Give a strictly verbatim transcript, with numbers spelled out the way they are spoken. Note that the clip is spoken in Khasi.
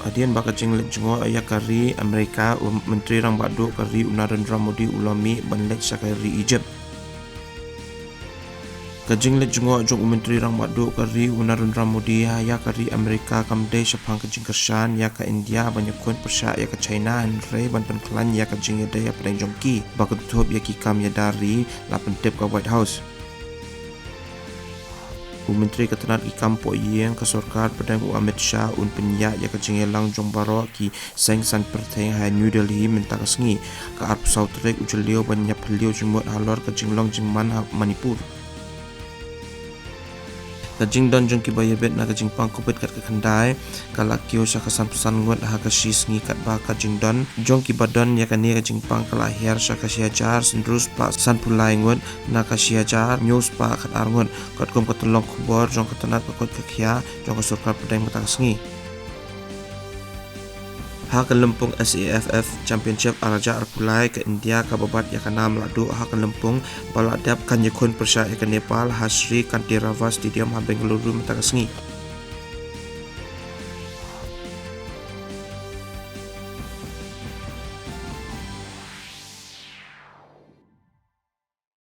Hadien ba ka jingleit jngoh ïa ka ri Amerika, u Myntri Rangbah Duh ka ri u Narendra Modi u la mih ban leit sha ka ri Egypt. Ka jingleit jngoh jong u Myntri Rangbah Duh ka ri u Narendra Modi ïa ka ri Amerika kam dei shaphang ka jingkyrshan ïa ka India ban ïakhun pyrshah ïa ka China, hynrei ban pynkhlaiñ ïa ka jingïadei hapdeng jong ki ba kynthup ïa ki kam ïada ri, la pyntip ka White House. U Myntri ka tnat ki kam poh ïing ka sorkar pdeng u Amit Shah un pynïaid ïa ka jingïalang jong baroh ki seng san pyrthei ha New Delhi mynta ka sngi, ka arphew saw tarik u Jylliew, ban ïaphylliew jingmut halor ka jinglong jingman ha Manipur. Ka jingdon jong kiba ïabit na ka jingpang Covid khatkhyndai ka la kiew sha ka sanphew san ngut ha ka shi sngi, katba ka jingdon jong kiba don ïa kane ka jingpang ka la hiar sha ka shi hajar hynriew spah sanphew lai ngut na ka shi hajar hynñiew spah khatar ngut, katkum ka tyllong khubor jong ka tnat ka koit ka khiah jong ka sorkar pdeng mynta ka sngi. Ha ka lympung S A F F Championship ar hajar arphew lai, ka India kaba bat ïa ka nam la duh ha ka lympung ba la dep kan ïakhun pyrshah ïa ka Nepal ha Sri Kanteerava Stadium ha Bengaluru mynta ka sngi.